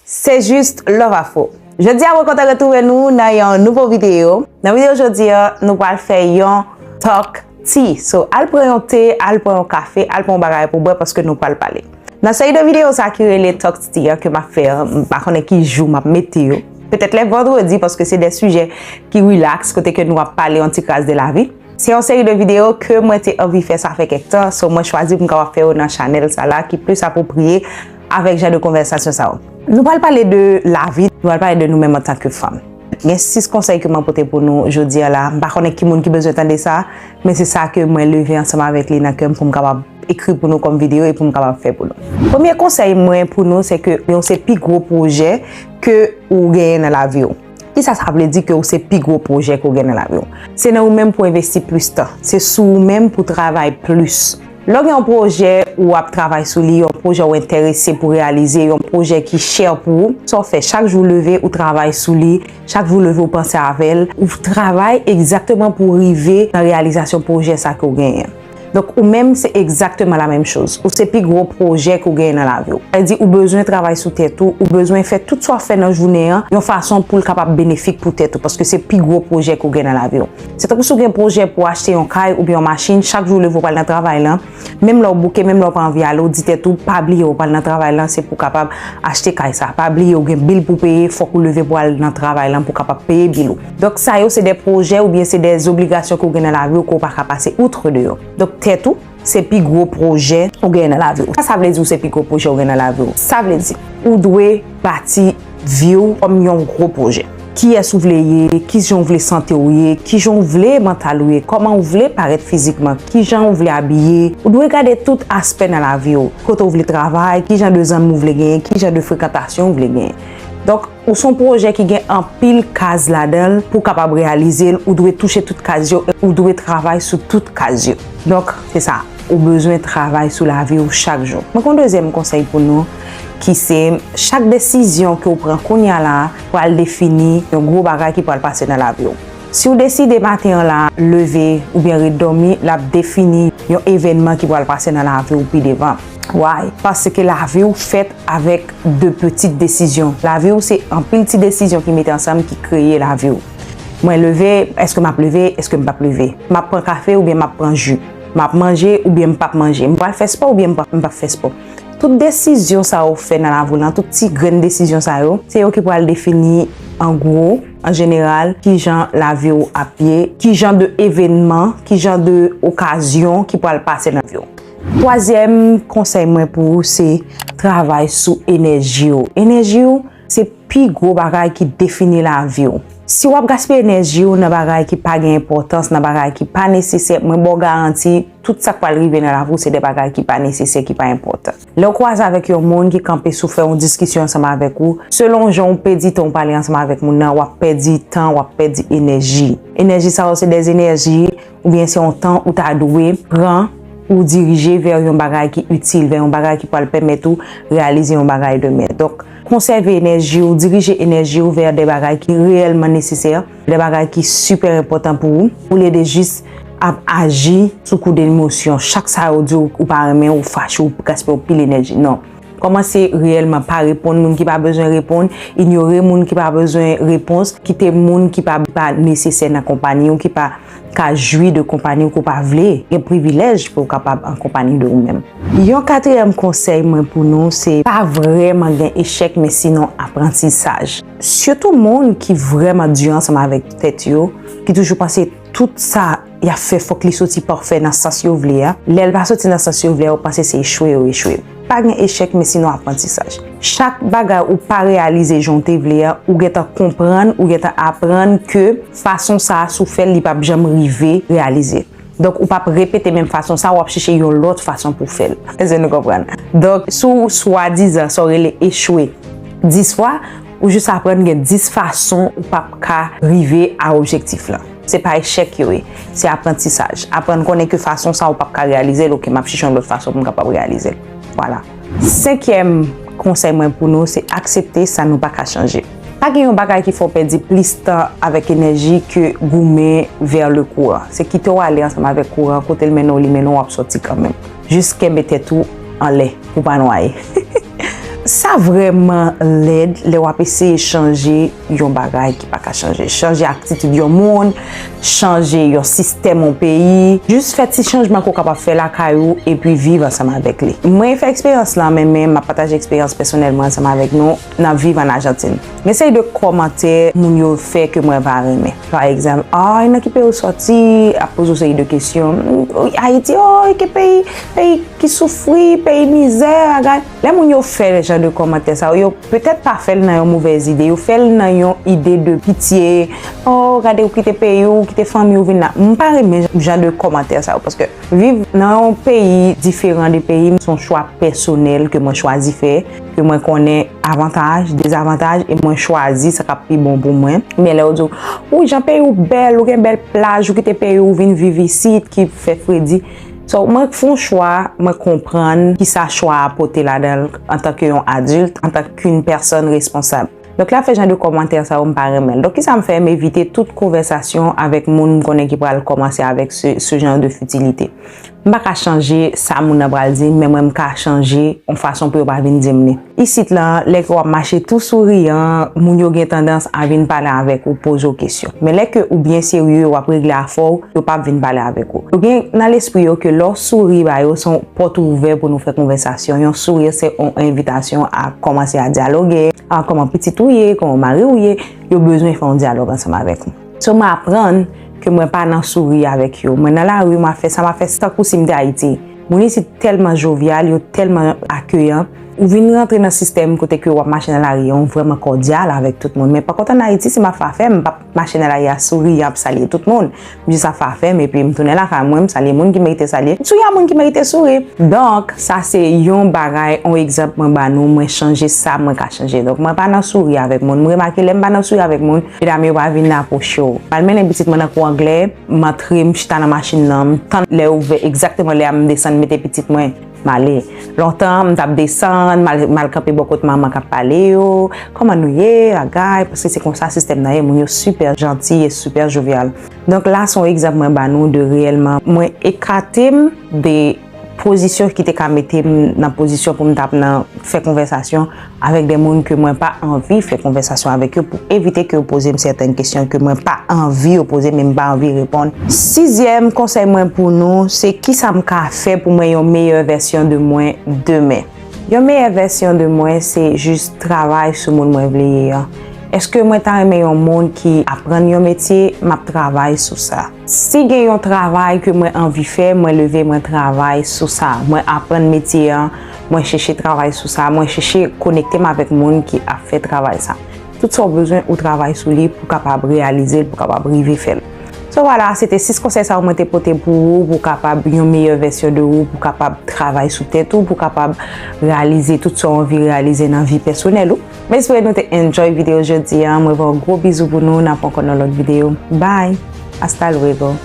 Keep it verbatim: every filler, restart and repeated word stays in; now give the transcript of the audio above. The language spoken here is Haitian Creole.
Se jis Love Afro. Jodi a, mwen kontan retwouve nou nan yon nouvo videyo. Nan videyo jodi a, nou pral fè yon talk tea. So, al pran yon te, al pran yon kafe, al pran yon bagay pou bwè paske nou pral pale. Nan seri de videyo sa ki rele talk tea a ke m ap fè a, m pa konnen ki jou m ap mete yo. Petèt lè vandredi paske se de sijè ki relax kote ke nou ap pale yon ti kras de lavi. Se yon seri de videyo ke mwen te anvi fè sa fè kèk tan, so mwen chwazi pou m kapab fè yo nan chanèl sa la ki plis apwopriye avèk jan de konvèsasyon sa yo. Nou pral pale de lavi, nou pral pale de nou menm antanke fanm. Gen sis konsèy ke mwen pote pou nou jodi a la. M pa konnen ki moun ki bezwen tande sa, men se sa ke mwen leve ansanm avèk li nan kè m pou m kapab ekri pou nou kòm videyo e pou m kapab fè pou nou. Premye konsèy mwen pou nou, se ke yon se pi gwo pwojè ke ou genyen nan lavi w. Kisa sa vle di ke ou se pi gwo pwojè ke ou gen nan lavi w? Se nan ou menm pou envesti plis tan. Se sou ou menm pou travay plis. Lè w gen yon pwojè ou ap travay sou li, yon pwojè ou enterese pou reyalize, yon pwojè ki chè pou ou, sa w fè? Chak jou w leve, ou travay sou li. Chak jou w leve, ou panse avè l. Ou travay egzakteman pou w rive nan reyalizasyon pwojè sa ke w genyen. Donk, ou menm, se egzakteman la menm choz. Ou se pi gwo pwojè ke w genyen nan lavi w. Sa vle di, ou bezwen travay sou tèt ou, ou bezwen fè tout sa w ap fè nan jounen an yon fason pou l kapab benefik pou tèt ou, paske se pi gwo pwojè ke w gen nan lavi w. Se tankou si w gen pwojè pou w achte yon kay oubyen yon machin, chak jou w leve w pral nan travay lan, menm lè w bouke, menm lè w pa anvi ale, w di tèt ou, pa bliye w pral nan travay lan, se pou w kapab achte kay sa. Pa bliye w gen bil pou w peye, fòk ou leve pou w al nan travay lan pou w kapab peye bil ou. Donk, sa yo se de pwojè oubyen se de zobligasyon ke w gen nan lavi w ke w pa ka pase outre de yo. Donk, tèt ou, se pi gwo pwojè ou gen nan lavi w. Sa sa vle di ou se pi gwo pwojè ou gen nan lavi w? Sa vle di, ou dwe bati vi w kòm yon gwo pwojè. Kiyès ou vle ye, kijan ou vle sante w ye, kijan ou vle mantal ou ye, kòman ou vle parèt fizikman, kijan ou vle abiye. Ou dwe gade tout aspè nan lavi w. Kote ou vle travay, kijan de zanmi ou vle genyen, kijan de frekantasyon ou vle genyen. Donk, ou se yon pwojè ki gen anpil kaz ladan l pou w kapab reyalize l, ou dwe touche tout kaz yo, e ou dwe travay sou tout kaz yo. Donk, se sa, ou bezwen travay sou lavi w chak jou. Mwen gen yon dezyèm konsèy pou nou, ki se chak desizyon ke w pran kounye a la pral defini yon gwo bagay ki pral pase nan lavi w. Si w deside maten an la, leve oubyen ret dòmi, l ap defini yon evènman ki pral pase nan lavi w pi devan. Why? Paske lavi w fèt avèk de pitit desizyon. Lavi w se anpil ti desizyon ki mete ansanm ki kreye lavi w. Mwen leve, èske m ap leve, èske m p ap leve? M ap pran kafe oubyen m ap pran ji? M ap manje oubyen m p ap manje? M pral fè spò oubyen m p ap, m p ap fè spò? Tout desizyon sa yo fè nan lavi w lan, tout ti grenn desizyon sa yo, se yo ki pral defini an gwo, an jeneral, kijan lavi w ap ye, kijan de evènman, kijan de okazyon ki pral pase nan vi w. Twazyèm konsèy mwen pou ou se travay sou enèji w. Enèji w se pi gwo bagay ki defini lavi w. Si w ap gaspiye enèji w nan bagay ki pa gen enpòtans, nan bagay ki pa nesesè, mwen ba w garanti, tout sa k pral rive nan lavi w se de bagay ki pa nesesè, ki pa enpòtan. Lè w kwaze avèk yon moun ki kanpe sou fè yon diskisyon ansanm avèk ou, selon jan w pèdi tan w pale ansanm avèk moun nan, w ap pèdi tan, w ap pèdi enèji. Enèji sa yo se de enèji oubyen se yon tan ou ta dwe pran pou dirije vè yon bagay ki itil, vè yon bagay ki pral pèmèt ou reyalize yon bagay demen. Donk, konsève enèji w, dirije enèji w vè de bagay ki reyèlman nesesè, de bagay ki sipè enpòtan pou ou, olye de jis ap aji sou kou de emosyon. Chak sa yo di w ou pa renmen, ou fache, ou gaspiye anpil enèji. Non. Kòmanse reyèlman pa reponn moun ki pa bezwen reponn, inyore moun ki pa bezwen repons, kite moun ki pa, pa nesesè nan konpayi w, ki pa ka jwi de konpayi w ke w pa vle, gen privilèj pou w kapab an konpayi de ou menm. Yon katriyèm konsèy mwen pou nou, se pa vrèman gen echèk, men sinon aprantisaj. Sitou moun ki vrèman di ansanm avèk tèt yo, ki toujou panse tout sa y ap fè fòk li soti pafè nan sans yo vle a. Lè l pa soti nan sans yo vle a, yo panse se echwe yo echwe. Pa gen echèk, men sinon aprantisaj. Chak bagay ou pa reyalize jan w te vle a, ou gentan konprann, ou gentan aprann ke fason sa a, si w fè l, li p ap janm rive reyalize. Donk, ou p ap repete menm fason sa a, w ap chèche yon lòt fason pou w fè l. Èske nou konprann? Donk, si w swadizan, sa w rele echwe dis fwa, ou jis aprann gen dis fason ou p ap ka rive a objektif lan. Se pa echèk yo ye, se aprantisaj. Aprann konnen ke fason sa a ou p ap ka reyalize l, oke, m ap chèche yon lòt fason pou m kapab reyalize l. Vwala. Senkyèm konsèy mwen pou nou, se aksepte sa nou pa ka chanje. Pa gen yon bagay ki fè w pèdi plis tan avèk enèji ke goumen vè le kouran. Se kite w ale ansanm avèk kouran, kote l mennen w, li mennen w, w ap sòti kanmenm. Jis kenbe tèt ou anlè pou w pa nwaye. Sa vrèman lèd lè w ap eseye chanje yon bagay ki pa ka chanje. Chanje atitid yon moun, chanje yon sistèm yon peyi. Jis fè ti chanjman ke w kapab fè lakay ou epi viv ansanm avèk li. Mwen fè eksperyans lan, men, men m ap pataje eksperyans pèsonèl mwen ansanm avèk nou nan viv ann Ajantin. Gen seri de kòmantè moun yo fè ke mwen pa renmen. Pa egzanp, ay, nan ki peyi w sòti? Ap poze w seri de kesyon. Ayiti, oh, ki peyi, peyi ki soufri, peyi mizè, bagay. Lè moun yo fè jan de kòmantè sa yo, yo petèt pa fè l nan yon movèz ide, yo fè l nan yon ide de pitye. Oh, gade, ou kite peyi w, ou kite fanmi w vin la. M pa renmen jan de kòmantè sa yo, paske viv nan yon peyi diferan de peyi m, se yon chwa pèsonèl ke mwen chwazi fè, ke mwen konnen avantaj, dezavantaj, e mwen chwazi sa k ap pi bon pou mwen. Men lè yo di w, ou jan peyi w bèl, ou gen bèl plaj, ou kite peyi w vin viv isit ki fè fredi. So, mwen fè yon chwa, mwen konprann kisa chwa a pote ladan l antanke yon adilt, antanke yon pèsòn responsab. Donk, lè ap fè jan de kòmantè sa yo, m pa renmen l. Donk, kisa m fè? M evite tout konvèsasyon avèk moun m konnen ki pral kòmanse avèk se, se jan de fitilite. M pa ka chanje sa moun nan pral di m, men mwen m ka chanje yon fason pou yo pa vin di m li. Isit lan, lè ke w ap mache tou souriyan, moun yo gen tandans a vin pale avèk ou, poze w kesyon. Men lè ke ou byen serye, w ap regle afè w, yo p ap vin pale avèk ou. Yo gen nan lespri yo ke lè w souri ba yo, se yon pòt ouvè pou nou fè konvèsasyon. Yon souri se yon envitasyon a kòmanse a dyaloge, a kòman pitit ou ye, kòman mari w ye, yo bezwen fè yon dyalòg ansanm avèk ou. So, mwen aprann ke mwen pa nan souri avèk yo. Mwen nan lari, mwen ap fè sa, mwen ap fè tankou si m te Ayiti. Moun isit tèlman jovyal, yo tèlman akeyan. Ou vin rantre nan sistèm kote ke w ap mache nan lari an, ou vrèman kòdyal avèk tout moun. Men pa kont ann Ayiti, si m ap fè afè, m p ap mache nan lari a souri, ap salye tout moun. M jis ap fè afè m, epi m tounen lakay mwen, m salye moun ki merite salye. M souri a moun ki merite souri. Donk, sa se yon bagay, yon egzanp mwen ba nou, mwen chanje sa mwen ka chanje. Donk, mwen pa nan souri avèk moun. M remake lè m pa nan souri avèk moun, medam yo pa vin apwoche w. M al mennen pitit mwen nan kou anglè, m antre, m chita nan machin nan, m tann lè ouvè, egzakteman lè a m desann mete pitit mwen, m ale. Lontan, m t ap desann, m al, m al kanpe bò kot manman k ap pale yo, kòman nou ye, bagay, paske se konsa sistèm nan ye, moun yo sipè janti e sipè jovyal. Donk la, se yon egzanp mwen ba nou de reyèlman, mwen ekate m de pozisyon ki te ka mete m nan pozisyon pou m t ap nan fè konvèsasyon avèk de moun ke mwen pa anvi fè konvèsasyon avèk yo, pou evite ke yo poze m sèten kesyon ke mwen pa anvi yo poze, men m pa anvi reponn. Sizyèm konsèy mwen pou nou, se kisa m ka fè pou mwen yon meyè vèsyon de mwen demen. Yon meyè vèsyon de mwen, se jis travay sou moun mwen vle ye an. Èske mwen ta renmen yon moun ki aprann yon metye? M ap travay sou sa. Si gen yon travay ke mwen anvi fè, mwen leve, mwen travay sou sa. Mwen aprann metye an, mwen chèche travay sou sa, mwen chèche konekte m avèk moun ki ap fè travay sa. Tout sa w bezwen, ou travay sou li pou w kapab reyalize l, pou w kapab rive fè l. So, vwala, se te sis konsèy sa yo mwen te pote pou ou, pou w kapab yon meyè vèsyon de ou, pou w kapab travay sou tèt ou, pou w kapab reyalize tout sa w anvi reyalize nan vi pèsonèl ou. M espere nou te enjoy videyo jodi a. Mwen voye yon gwo bizou pou nou. N ap wè ankò nan lòt videyo. Bye! Hasta luego!